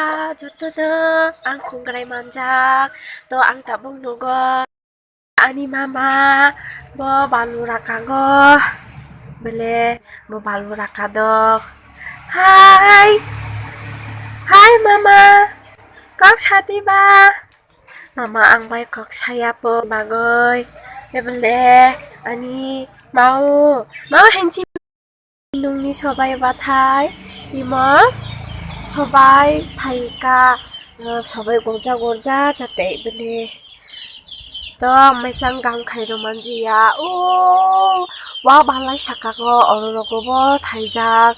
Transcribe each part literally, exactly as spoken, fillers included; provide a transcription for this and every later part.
Ah, jotono ang kongrai manjak. To ang tabuk nugo. Ani mama bo balu rakago. Bele bo balu rakadok. Hai. Hai mama. Kok sati ba. Mama ang bai kok saya po bagoi. Ebele ani mau. Mau henchi. Nungni sobai bathai imo sobai thaika, sobai gorja gorja jate bele. To mechang gang khai romanjiya. O wa balai sakako oro rogo bo thaijak.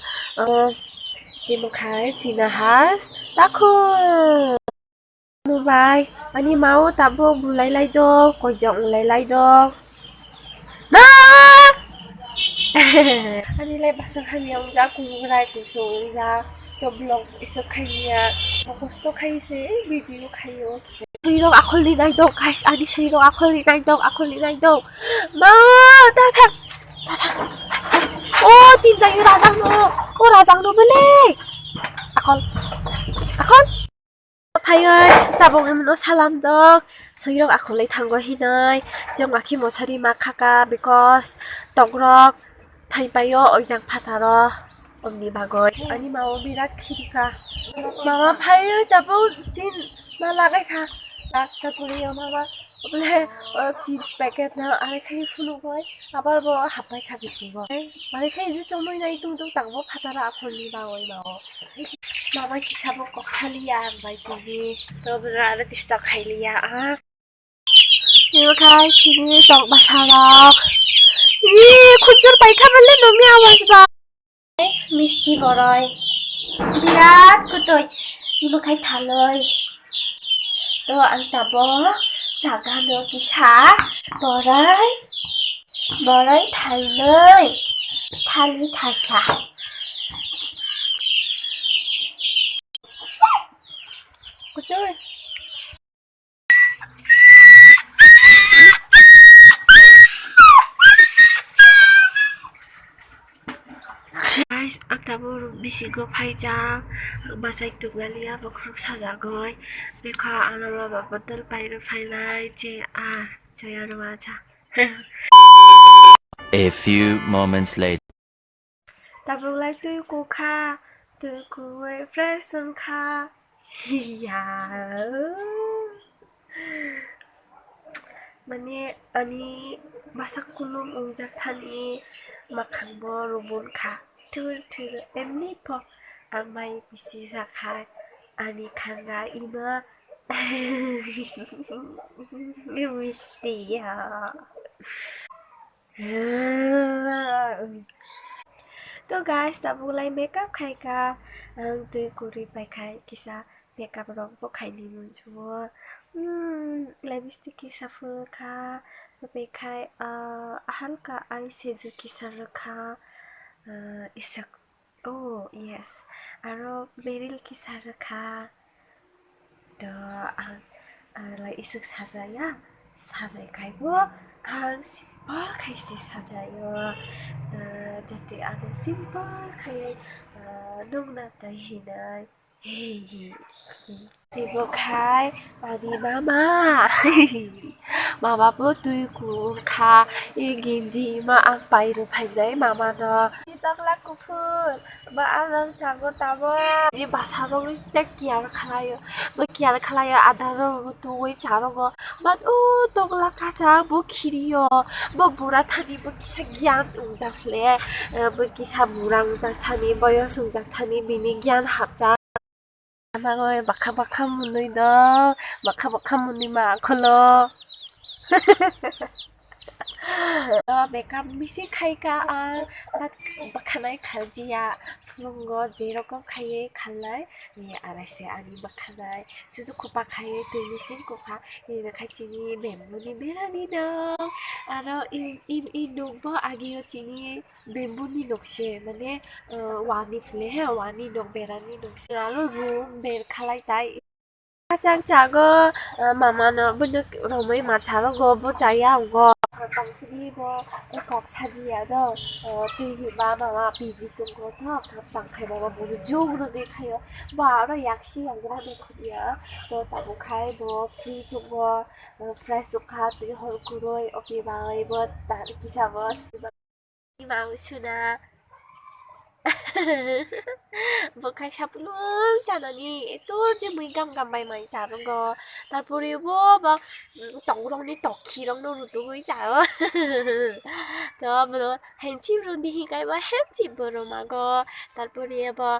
Imo khai china has takhuk. Nubai, ani mao tabuk bulai lai do, koijak wng lai lai do. Ma! Ani lai basang hamya wngjak, kungrai kusung wngjak. To vlog iso khaiya, kosto khai se video khaio. Soirok akhol ni nai do, guys, ani soirok akhol ni nai do, akhol ni nai do. Ma, ta thang, ta thang. O, tin dai rajang no, o rajang no bele. Akhol, akhol. Phaioi, chabong himno salam dok, soirok akhol lai thango hinoi, chwng akhi mosari ma khaka, because tokrok thaipaio oijang phataro, omni bagoi. Ani mao birat khirika. Mama phaioi, tabuk tin ma lagai kha. Tak, tak, mama. Bole, o chips packet no, are khai phunuk bai, abar bo hapai kha bisingo. Are khai je chomoi nai tung tung tang bo phataro akhol ni bagoi mao. Mama kisa bo kok saliya ang bai tini. To bwra are disturb khai liya ang. Imo khai chini tok bwsarok. Ih, khunchur pai kha bole nokni awas ba. Misti boroi. Birat kutui. Imo khai thaloi. To ang tabo chagano kisa boroi. Boroi thalnoi. Thali thalsa. Kutui. Guys, ang tabuk bisingo phaijak, ang bachai tongna liya, bokhorok sajagoi. Bekha ano mama bottle paino phainai, je a, je ano acha. A few moments later. Tabuk lai twi kukha, twi kuwi fresh wngkha. Ya. Mane ani bwsak kulum wngjak thani mwkhangbo rubun kha. Thur thur emni pho ang mai bisi jakha ani khanga ima misti ya. To guys, tabuk lai makeup khaika, ang twi kwrwi paikha kisa makeup rok bo khaini munsuo. Hmm, lipstick kisa phulkha, bebekkhai, ah, halka eye shadow kisa rwkha, ah, isak. Oh, yes. Aro beril kisa rwkha. To ang, ah, lai isuk sajaya, sajai khaibo ang simple khaise sajaio. Ah, jate ano simple khai, ah, nukna tei hinai. Teibo khai ani mama. Mama bo twi kur kha, e ginji ma ang pai rw phainai mama no. Ni bakla kuphur, ba ang nang chago tabo. Ni bwsa rok ni ta kiar khlaio, bo kiar khlaio, adar rok twi cha rogo. But o tokla kacha bo khirio, bo bura thani bo kisa gyan wngjak le, bo kisa bura wngjak thani, boyos wngjak thani bini gyan hapjak. Nangoi bakha bakha mwnwi do, bakha bakha mwnwi ma kholo. Makeup misi khaika ang, but bakhanai khaljiya, phulungo jerokom khaiwi khalnai, ni araise ani bakhanai, susu khopa khaiwi twi misi kokha, ni nakhai chini bamboo ni berani dong, aro i, i, i nukbo agio chini. Bamboo ni nok se, mane, ah, wani phle he, wani nok, berani nok se. Aro room ber khalai tai. Kachang chago, ah, mama no bono romwi ma charogo, bo chaya ongo. Tongphili bo kok sajiya do, twi ba mama piji tongo to, kap tangkhai mama bo jug rwgwi khaio, bo aro yaksi yagra de khobya, to tabuk khai bo free tongo, fresh wngkha twi hor kwrwi, oki bagwi bo kisa bo. Ima usuna. Bo kaisa pulung chanani eto je mui gam gam bai mai cha rwgo. Tarpore bo ba, mm, tongrokni tokhirokno rutugwi chao. To bono henchip rwdi hinkai bo henchip bo rwmago. Tarpore bo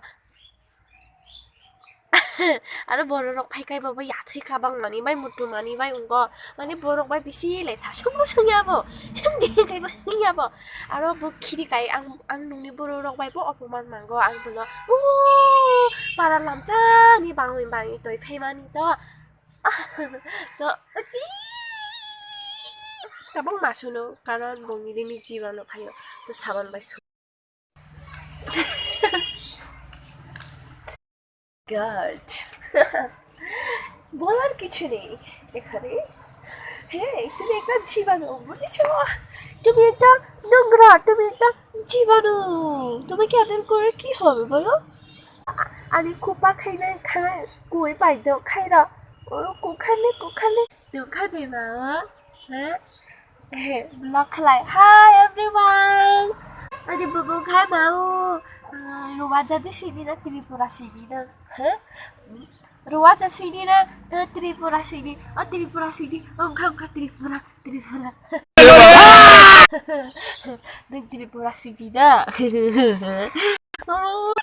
Aro bororok phaikai bo, bo yathwi kabang mani bai mutu mani bai wngo. Mani borok bai bisi letha, swngbo swngya bo, swngdi hinkai bo swngya bo. Aro bo khiri kai ang, ang nungni bororok bai bo opoman mango ang bono. Uuu, para lamchani bangwi bangwi toi phaimani to. To, chi, kabang ma suno, karon bo nini jibono phaio, to saban bai su. God. বলার কিছু নেই এখানে। হে, তুমি একটা জীবাণু, বুঝেছো? তুমি একটা নোংরা, তুমি একটা জীবাণু। তোমাকে আদর করে কি হবে বলো? আ-, আমি কুপা খাই না, খাই, কই পাই দাও, খাই না। ও, কুখানে, কুখানে। দুঃখ দে বাবা, হ্যাঁ? Vlog khlai. Hi everyone. Ani bubung khai mau. Ruwaja de sini na Tripura sini na. Huh? Ruwaja sini na, eh, Tripura sini. Oh, Tripura sini. Oh, enggak, enggak, Tripura, Tripura. Nang Tripura sini da. Oh.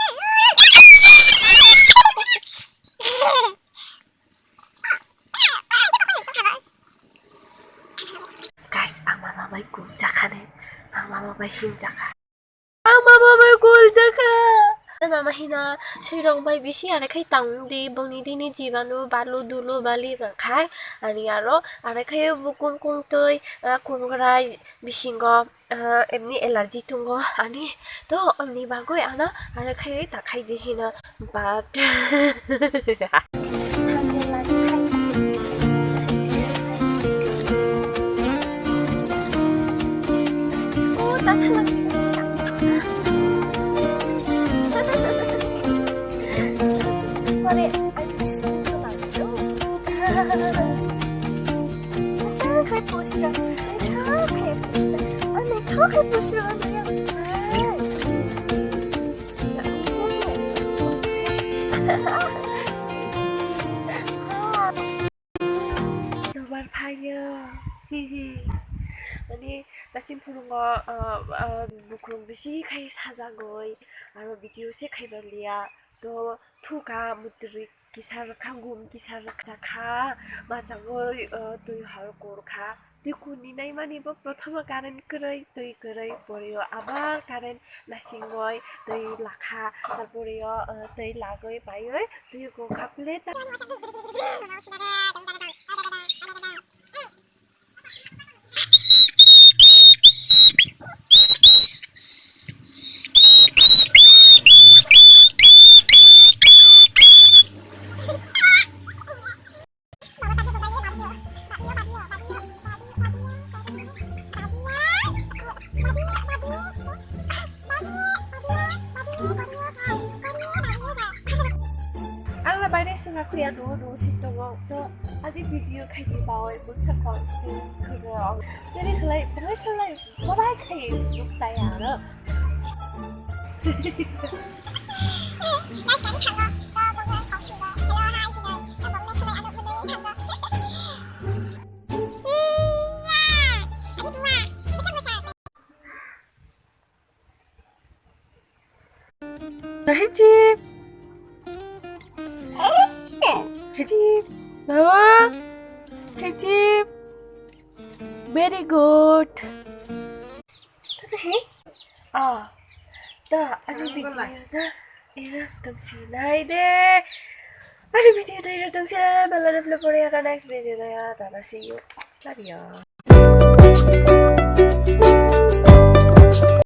Guys, ang mama bai kul jakha ne. Ang mama bai him jakha. Ang mama bai kul jakha. Mama hina, soirok bai bisi are khai tang di, bongni dini jibanu, balu, dulu, bali, rang khai. Ani aro, are khai bukum kung tui, ah, kung rai, bisingo. Ah, emni allergy tongo ani, to ani bagwi ano, ano khai ta khai di hino, but Oh, ta salak ni sa. Pare, I miss you, Chulak. Acha khai pusra, naithok khai pusra, a naithok khai pusra, ani ya. Robar phaio, hihi. Mani, dasim phungo, ah, ah, bukrung bisi khai sajagoi, aro video se khai baliya. To thuka mutri kisa rwkha gum kisa rwkha jakha machangwi, uh, twi hor kurkha. Twi kuni naimani bo prothoma current kwrwi twi kwrwi porio abar current nasingwi twi lakha tarporio, uh, twi lagwi paiwi twi kurkha plate. Ang la baire swnga khuya nuo nuo si tongo, to ani video khaidi baoi mungsa kok khe khwrwng. Bini khlai, bini khlai, bobai khai nuk tai aro. Hejip. Hejip. Mama. Hejip. Very good. Tata he? Ah. Ta, ani video na. Era tongsi nai de. Ani video na era tongsi nai. Bala na pula pura ya ka next video na ya. Tata see you. Love you.